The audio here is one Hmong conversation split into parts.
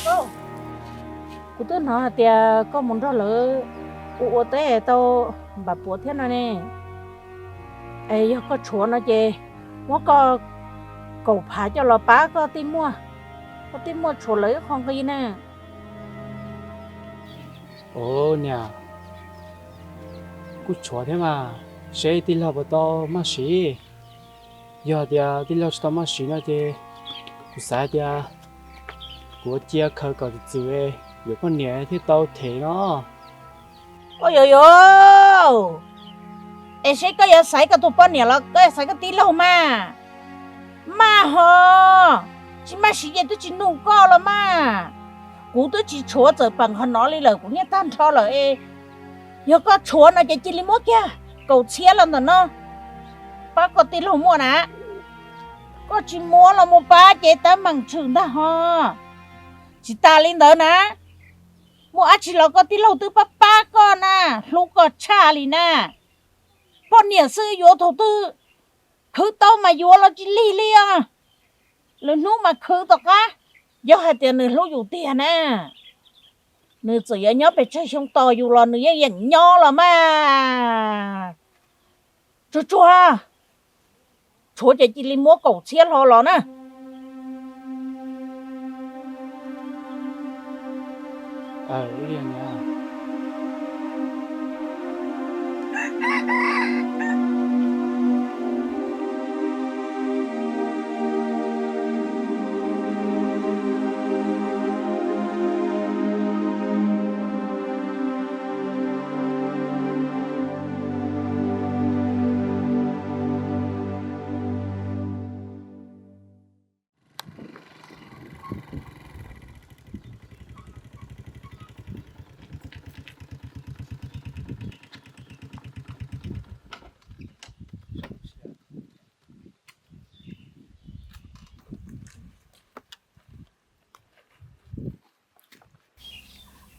Kuv twb hnov hais tias koj mus nrog lawv ua ua teb tau npam puav thiab no ne. Es yog koj tshuav no ces muab koj kaum phav coj los pab koj tij muaj, koj tij muaj tshuav lawv ib qho nqi na. Ua niam, kuj tshuav thiab mas, seb tij laug puas tau maj siv. Yog tias tij laug tsis tau maj siv no ces kuv xav tias kuv cia khaws kom txwm txwm, yuav poj niam thiaj tau them no. Ua yuav yuav, es seb koj yuav xaiv koj tus poj niam los koj yuav xaiv koj tij laug mas? Maj ho, tsis maj siv ces twb tsis nug koj los mas. Kuv twb tsis tshuav txawm peem qhov no li lawm, kuv niaj tag nrho lawm es. Yog koj tshuav no ces cia li muab kiag kaum txhiab los ntawm no pab koj tij laug muaj na. Koj tsis muab los mus pab ces teeb meem tshwm ntag ho. Tsis tas li ntawd na, muaj dab tsi los koj tij laug twb pab pab koj na, hlub koj tshaj li na. Poj niam xwb yuav thaum twg khwv tau mas yuav los tsis lig li os. Lwm hnub mas khwv tom qab, yog hais tias nws hlub yus tiag na, nws txawm yuav nyob pes tsawg xyoo tos yus los nws yeej yeem nyob los mas. Tsuag tsuag, tshuav ces cia li muab kaum txhiab hlo los na.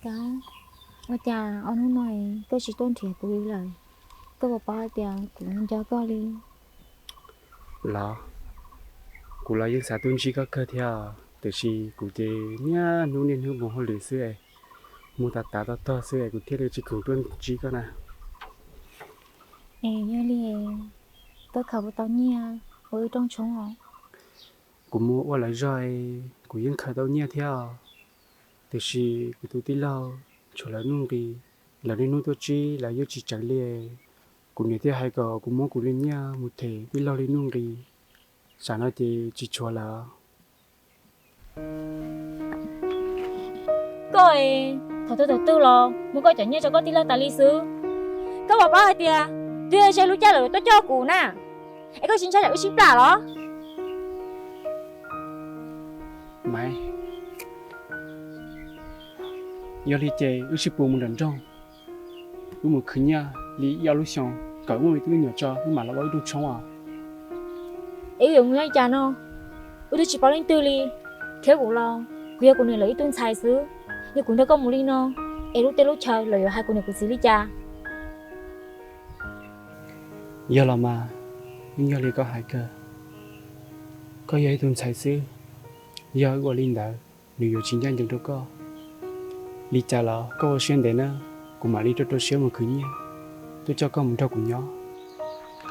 Kab, ua cas ob hnub no koj tsis tuaj nrhiav kuv li lawm? Koj puas paub hais tias kuv nco koj li? Los, kuv los yeej xav tuaj ntsib koj kawg thiab, tiam sis kuv ces niaj hnub niaj hnub mus hauj lwm xwb es, mus tas tas tog tog xwb es kuv thiaj li tsis khoom tuaj ntsib koj na. Es yog li, koj khaws puas tau nyiaj ua wb rooj tshoob os? Kuv mus ua lawv zog, kuv yeej khaws tau nyiaj thiab os. Tiam sis kuv tus tij laug tshuav lawv nuj nqis, lawv niaj hnub tuaj ntsib lawv yeej tsis tseev li. Kuv niam thiaj hais kom kuv muab kuv li nyiaj mus them tij laug li nuj nqis, tsam no ces tsis tshuav lawm. Koj, thaum twg thaum twg los muab koj cov nyiaj rau koj tij laug tas li xwb. Koj puas paub hais tias twb yog lub caij lawv tuaj coj kuv na, es koj tsis ntshai tsam wb sib plam los? Maiv, yog li ces wb sib pus mus nram nroog, wb mus khwv nyiaj li ib ob lub xyoo kom wb muaj me tub me nyuam tso wb mam los ua wb rooj tshoob os. Es wb yuav mus li cas no? Wb twb tsis paub leej twg li, thiab kuv los kuv yog kuv niam lawv ib tug ntxhais xwb. Yog kuv nrog koj mus li no, es lub teb lub chaw lawv yuav hais kuv niam kuv txiv li cas? Yog los mas, yeej yog li koj hais kawg. Koj yog ib tug ntxhais xwb, yog wb ua li ntawd nws yuav tsis ncaj ncees rau koj. Li cas los koj ua siab ntev na, kuv mam li rau rau siab mus khwv nyiaj tuaj coj koj mus nrog kuv nyob.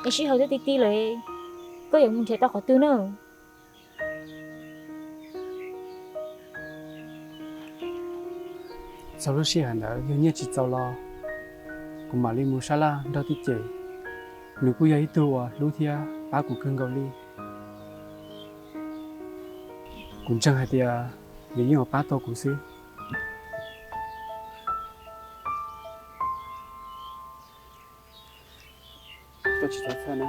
Es sij hawm twb ti ti lawm, koj yuav mus nrhiav tau qhov twg na? Txog lub sij hawm ntawd yog nyiaj tsis txaus los kuv mam li mus sab laj nrog Tij Ces. Nws kuj yog ib tug uas hlub thiab pab kuv kawg nkaus li. Kuv ntseeg hais tias nws yeej yuav pab tau kuv xwb. Koj tsis txhob txhawj na,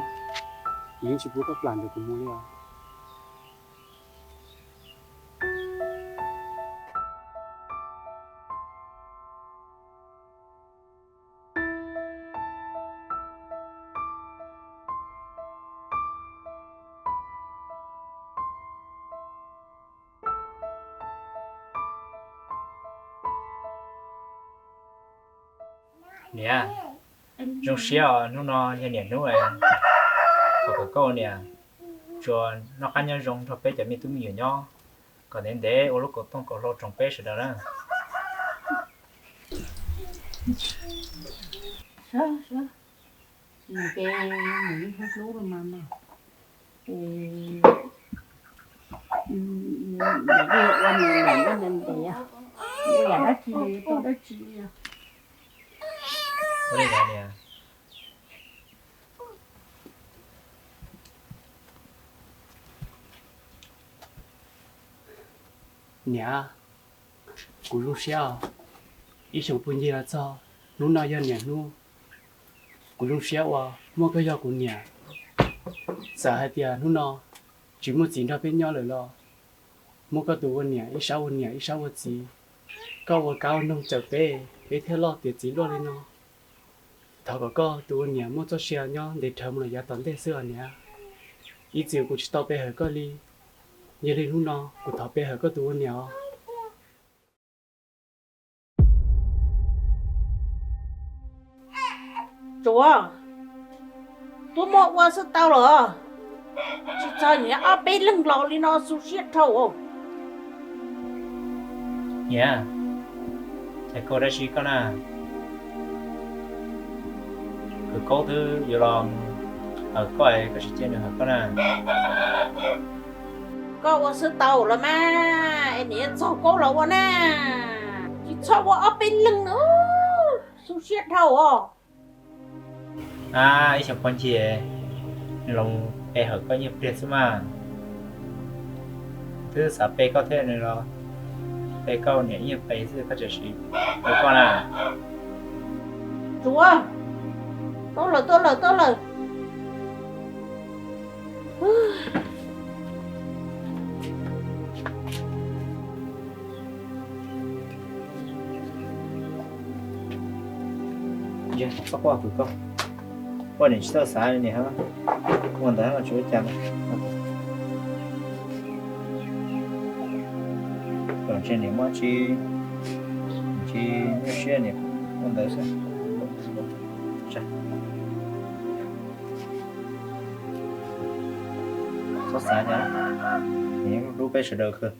kuv yeej tsis pub koj plam ntawm kuv mus li os. Niam, zoo siab os, hnub no yog niam hnub, thov kom koj niam tsuas noj qab nyob zoo nrog peb cov me tub me nyuam nyob. Kom ntev ntev ua lub kaum tooj kaum hlau tsoom peb sawv daws na. Nws ces nws ib hlub hlub los mas no, ces nws ua nws niam ntev ntev, ua yam dab tsi los yuav tau dab tsi li. Niam, kuv zoo siab os. Ib xyoos puag ncig los txog hnub no yog niam hnub. Kuv zoo siab uas muaj koj yog kuv niam. Txawm hais tias hnub no tsis muaj txiv nrog peb nyob lawm los muaj koj tus ua niam ib sab ua niam ib sab ua txiv, koj ua kab ua noog cawm peb, peb thiaj loj tiav txiv luaj li no. Thov kom koj tus ua niam muaj txoj sia nyob ntev dhawv mus lawm yav tom ntej xwb os niam. Ib txwm kuv tsis tau pe hawm koj li, yog li hnub no kuv thov pe hawm koj tus ua niam os. Tsuav, tuaj muaj ua xwb tau los, tsis txog niam ob peb leeg los li no xu siab dhau. Niam, cas koj dab tsi koj na? Khawv koob twb yuav los hawm koj, koj tsis cia nws hawm koj na. Koj ua xwb tau los mas, es niam txog koj los ua na, tsis txhob ua ob peb leeg na, xu siab dhau os. Ab, ib xyoos pog ncig los pe hawm koj nyiaj pliag xwb mas. Twb xav pe koj thiab no los pe koj niam ib nyuag pe xwb koj tseem siv pe koj na. Tsuav, tuaj lawm, tuaj lawm, tuaj lawm. Txhob quaj kwv koj, quaj niam tsis txawj xav li niam. Ua ntawd los tsis ua cas. Kom ntshe niam muaj tsis, tsis nyuaj siab niam ua ntawd xwb. Txhob xav cas, niam hlub peb sawv daws kawg.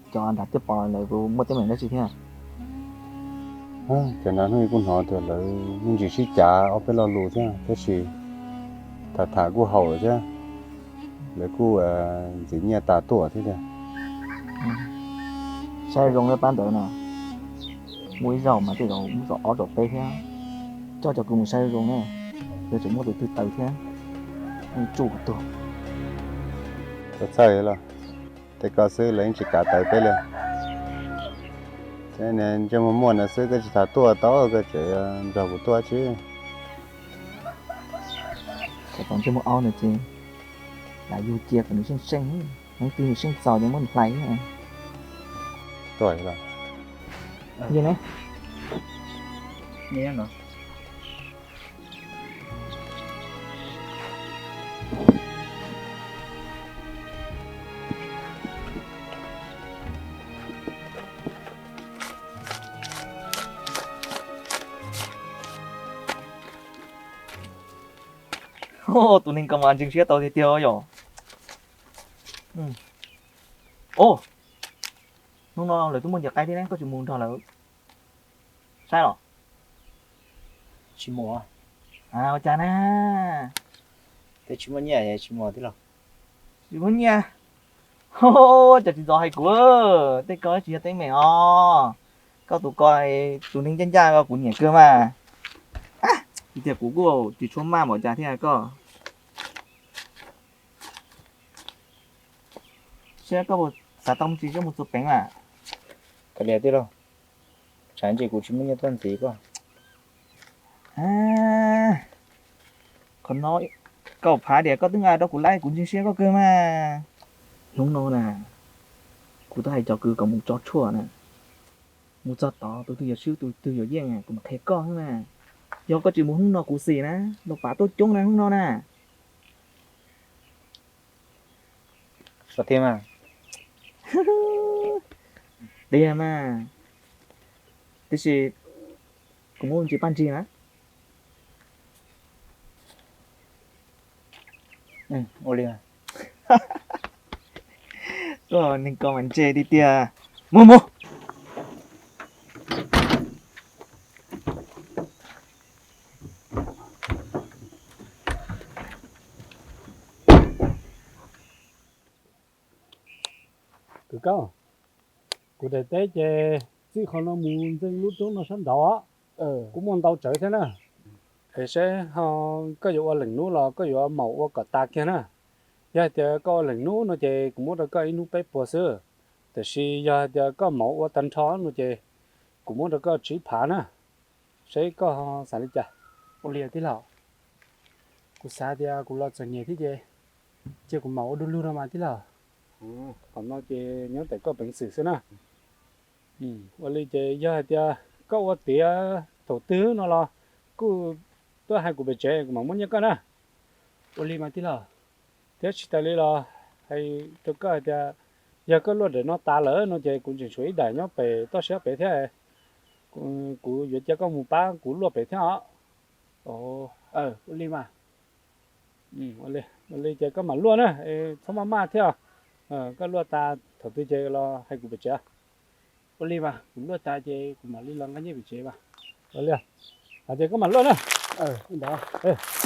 Cov nram twb pom lawv kuj muaj teeb meem dab tsi thiab? Cov nram hnub kuj hnov tias lawv me ntsis sib cav ob peb lo lus thiab, tab sis tham tham kuj haum thiab, lawv kuj ntxiv nyiaj tas tuaj thiab tiag. Saib zoo pab ntawd no, muaj ib zaug mas tej zaum muaj zaum ob zaum peb thiab, coj cov kwv mus saib zoo zoo na, yog tseem muaj tus twg tawm thiab, tsuj kuv tuag. Txawj los, tej ko xwb lawv yeej tsis kav tawm peb li. Ntsej muag muaj no xwb koj tsis tas tuaj tau, koj tseem nrog kuv tuaj tsis. Cov ntsej muag aub no ces lam yug cia kom nws seej seej, hnub twg nws seej txaus ces muab nws hlais. Tuaj los. Yeej ne. Tus neeg ko mas ntseeg siab tau tiag tiag yom. Hnub no lawv twb muaj ntiav qaib thiab ne, koj tsis mus nrog lawv saib los? Tsis mus. Ua cas na? Twb tsis muaj nyiaj tsis mus tij laug. Tsis muaj nyiaj? Cov tsis ntxov hais kuv, tej ko tsis yog teeb meem os. Koj tus ko, tus neeg ncaj ncaj ko kuv nyiam kawg mas. Vim tias kuv kuj tsis tshua maj npaum cas thiab koj. Saib koj puas xav tau me ntsis coj mus txuas peev mas. Kav liam tij laug, tsam ntsis kuv tsis muaj nyiaj tuaj ntxiv koj. Qhov no Koj phav tias koj twb nqa rau kuv laij, kuv ntseeg siab koj kawg mas. Hnub no na, kuv twb hais cov kwv kom mus tso tshuaj na, mus txog tod tus twg yuav swb tus twg yuav yeej kuv mam qhia koj xwb na. Yog koj tsis mus hnub no kuv xim na, los pav tuaj coob na hnub no na. Tiag mas. Tiag mas, tiam sis kuv muaj ntsis paj ntsig na. Ua li, koj neeg koj mas ntse tiag tiag. Mus mus. Kwv Kaub, kuv daim teb ces txij qhov no mus ntxeev lub roob no sab nraud, kuj muaj ntau tsawv thiab na. Es saib ho koj yuav ua leej hnub los koj yuav maum ua kom tas kiag na. Yog hais tias koj ua leej hnub no ces kuv muab rau koj ib hnub peb puas xwb, tiam sis yog hais tias koj maum ua tag nrho no ces kuv muab rau koj tsib phav na. Saib koj xav li cas? Ua li tij laug, kuv xav tias kuv los txom nyem thiab ces cia kuv maum ua du lug no mas tij laug. Qhov no ces nyob ntawm koj peev xwm xwb na. Ua li ces yog hais tias koj ua tiav thaum twg no los kuj tuaj hais kuv pem tsev kuv mam muab nyiaj koj na. Ua li mas tij laug. Thiab tsis tas li los hais rau koj hais tias yog koj luaj daim no tas lawm no ces kuv tseem tshuav ib daim nyob pem toj siab pem thiab. Kuv yuav cia koj mus pab kuv luaj pem thiab os. Ua li mas. Ua li ces koj mam luaj na, txhob maj maj thiab. Koj luaj tas thaum twg ces los hais kuv pem tsev. Ua li mas kuv luaj tas ces kuv mam li los nqa nyiaj pem tsev mas. Ua li, hais tias koj mam luaj na. Ntawd.